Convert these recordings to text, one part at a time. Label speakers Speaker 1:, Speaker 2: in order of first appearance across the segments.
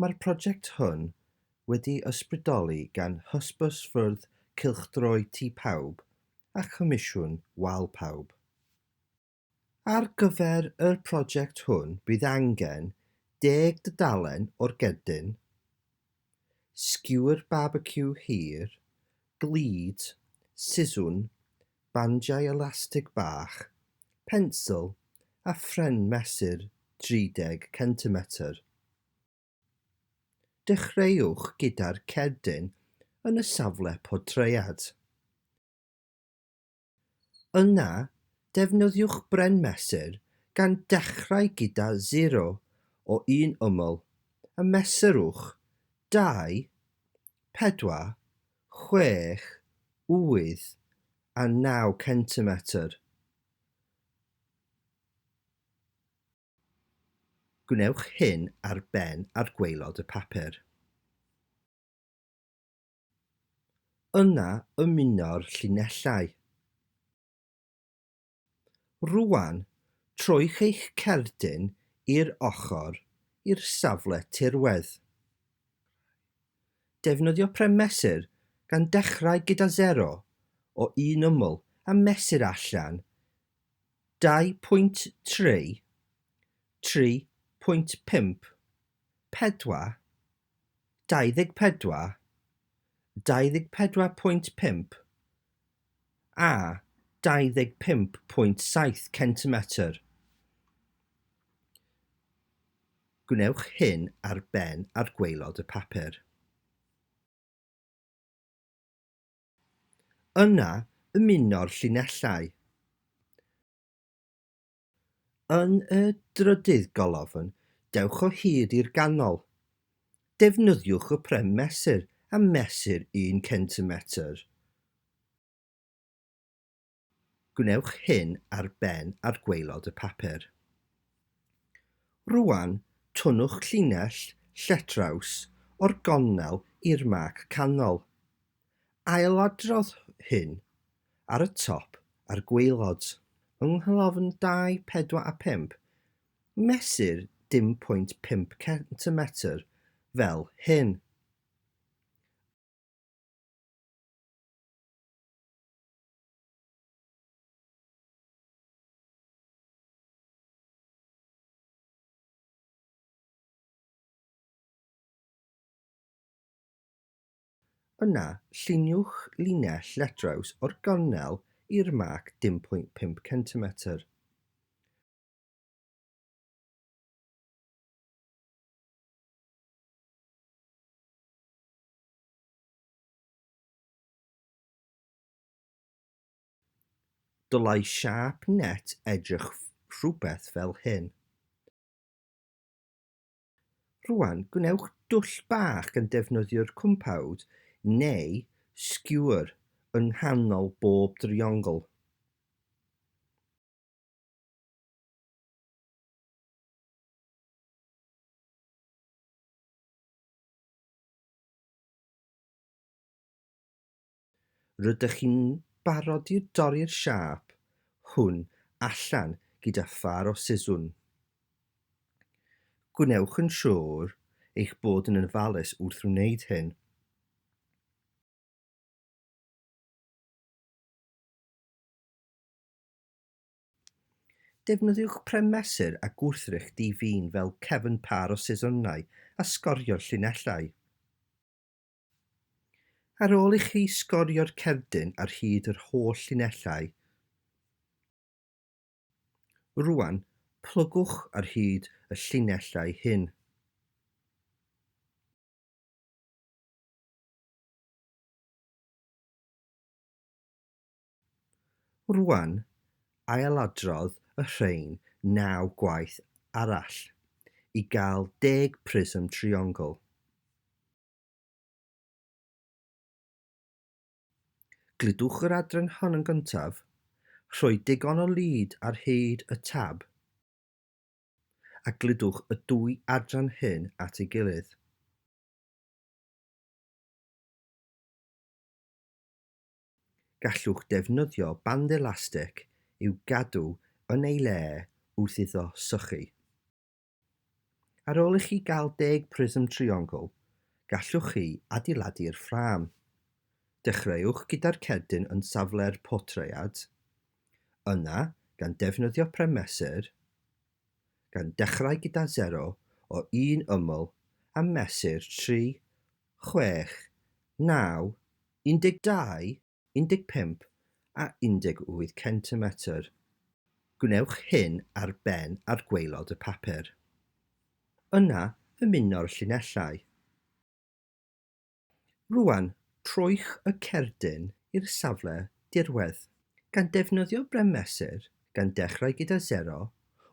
Speaker 1: Mae'r prosiect hwn wedi'i ysbrydoli gan Hysbysfwrdd Cylchdroi Tŷ Pawb a Chomisiwn Wal Pawb. Ar gyfer y prosiect hwn bydd angen 10 dudalen o'r gerdyn, sgiwr barbeciw hir, glud, siswrn, bandiau elastig bach, pensil a phren mesur 30 centimetr. Dechreuwch gyda'r cerdyn yn y safle portread. Yna, defnyddiwch bren mesur gan dechrau gyda 0 o un ymyl a mesurwch 2, 4, 6, 8 a 9 centimetr. Gwnewch hyn ar ben ar gwaelod y papur. Yna ymuno'r llinellau. Rwan, trowch eich cerdyn i'r ochr i'r safle tirwedd. Defnyddio pren mesur gan dechrau gyda 0 o un ymyl a mesur allan 2.3, 3.5, 4, 24, 24.5 a 25.7 centimetr. Gwnewch hyn ar ben ar gwaelod y papur. Yna, ymuno'r llinellau. Yn y drydydd golofn, dewch o hyd i'r ganol. Defnyddiwch y pren mesur a mesur 1 centimetr. Gwnewch hyn ar ben ar gwaelod y papur. Rwan, tynnwch llinell lletraws o'r gornel i'r marc canol. Ailadrodd hyn ar y top a'r gwaelod. Yng ngholofn 2, 4 a 5, mesur dim pwynt 5 centimetr fel hyn. Yna, lluniwch linell letraws o'r gornel i'r marc dim pwynt 5 centimetr. Dylai siâp net edrych rhywbeth fel hyn. Rwan, gwnewch dwll bach gan defnyddio'r cwmpawd neu sgiwr yng nghanol bob driongl. Rydych chi'n barod i dorri'r siâp hwn allan gyda phâr o siswrn. Gwnewch yn siŵr eich bod yn ofalus wrth wneud hyn. Defnyddiwch pren mesur a gwrthrych di-fin fel cefn pâr o siswrnau a sgorio'r llinellau. Ar ôl i chi sgorio'r cerdyn ar hyd yr holl linellau, rwan plygwch ar hyd y llinellau hyn. Rwan, ailadrodd y rhain naw gwaith arall i gael deg prism triongl. Gludwch yr adran hon yn gyntaf, rhoi digon o lid ar hyd y tab, a gludwch y dwy adran hyn at ei gilydd. Gallwch defnyddio band elastig i'w gadw yn ei le wrth iddo sychu. Ar ôl i chi gael 10 prism triongl, gallwch chi adeiladu'r ffrâm. Dechreuwch gyda'r cerdyn yn safle'r portread. Yna, gan defnyddio premesur, gan dechrau gyda 0 o un ymyl a mesur 3, 6, 9, 12, 15 a 18 centimetr. Gwnewch hyn ar ben a'r gwaelod y papur. Yna, ymuno'r llinellau. Rwan, trowch y cerdyn i'r safle dirwedd. Gan defnyddio bremesur, gan dechrau gyda 0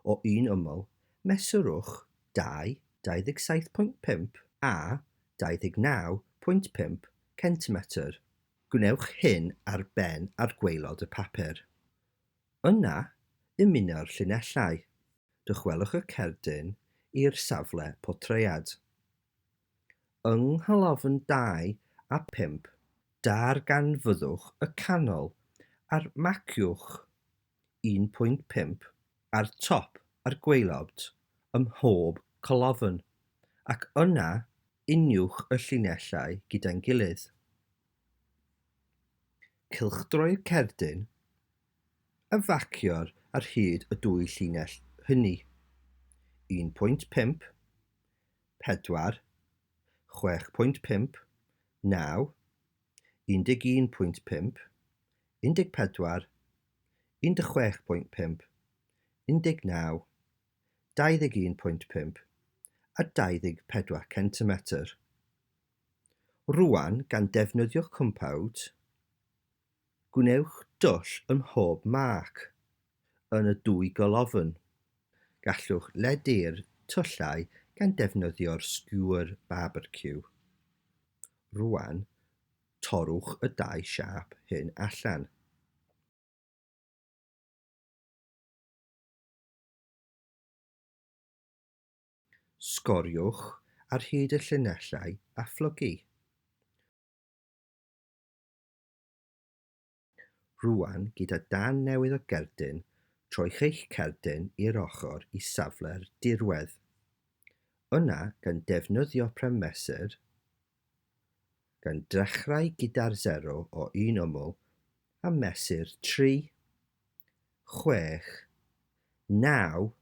Speaker 1: o un ymyl, mesurwch 2, 27.5 a 29.5 centimetr. Gwnewch hyn ar ben a'r gwaelod y papur. Yna, ymuno'r llinellau. Dychwelwch y cerdyn i'r safle portread. Yng ngholofn 2 a 5, darganfyddwch y canol a'r marciwch 1.5 ar top a'r gwaelod ym mhob colofn, ac yna uniwch y llinellau gyda'n gilydd. Cylchdroi'r cerdyn a facio'r ar hyd y dwy llinell hynny. 1.5, 4, 6.5, 9, 11.5, 14, 16.5, 19, 21.5 a 24 centimetr. Rwan, gan defnyddio'ch cwmpawd, gwnewch dwll ym mhob marc yn y dwy golofn. Gallwch ledu'r tyllau gan defnyddio'r sgiwr barbeciw. Rwan, torrwch y dau siâp hyn allan. Sgoriwch ar hyd y llinellau a phlygu. Rwan, gyda darn newydd o gerdyn, trowch eich cerdyn i'r ochr i safle'r dirwedd. Yna, gan defnyddio premesur, gan dechrau gyda'r 0 o un ymyl a mesur 3, 6, 9,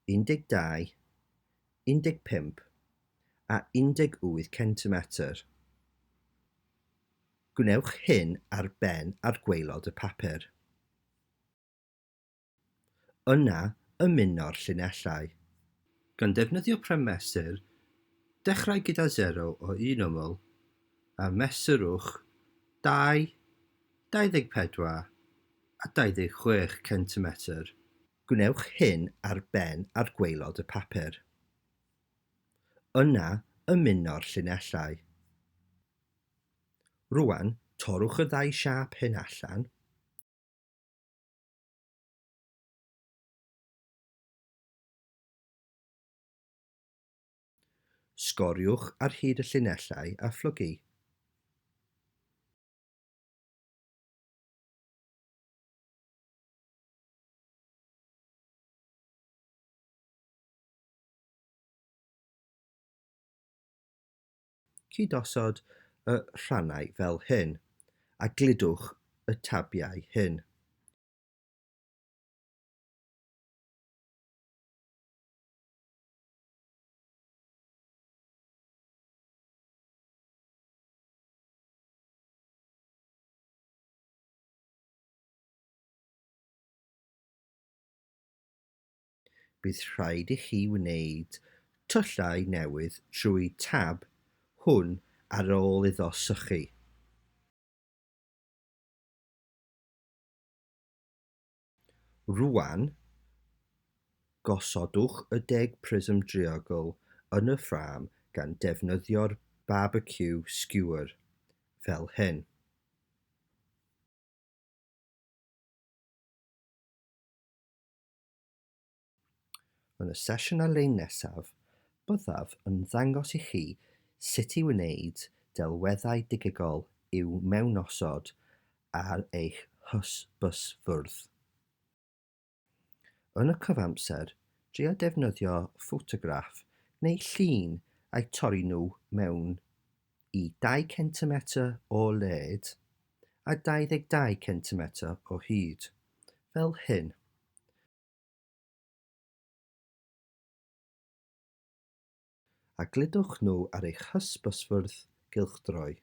Speaker 1: 12, 15 a 18 centimetr. Gwnewch hyn ar ben a'r gwaelod y papur. Yna, ymuno'r llinellau. Gan defnyddio premesur, dechrau gyda 0 o un ymyl a mesurwch 2, 24 a 26 centimetr. Gwnewch hyn ar ben a'r gwaelod y papur. Yna, ymuno'r llinellau. Rwan, torrwch y ddau siâp hyn allan. Sgoriwch ar hyd y llinellau a phlygu. Cydosod y rhannau fel hyn, a gludwch y tabiau hyn. Bydd rhaid i chi wneud tyllau newydd trwy tab hwn ar ôl iddo sychu. Rwan, gosodwch y deg prism driongl yn y ffrâm gan defnyddio'r barbeciw skewer, fel hyn. Yn y sesiwn ar-lein nesaf, byddaf yn ddangos i chi sut i wneud delweddau digidol i'w mewnosod ar eich hysbysfwrdd. Yn y cyfamser, dria defnyddio ffotograff neu llun a'u torri nhw mewn i 2 centimetr o led a 22 centimetr o hyd, fel hyn. A gludwch nhw ar eich hysbysfwrdd gylchdroi.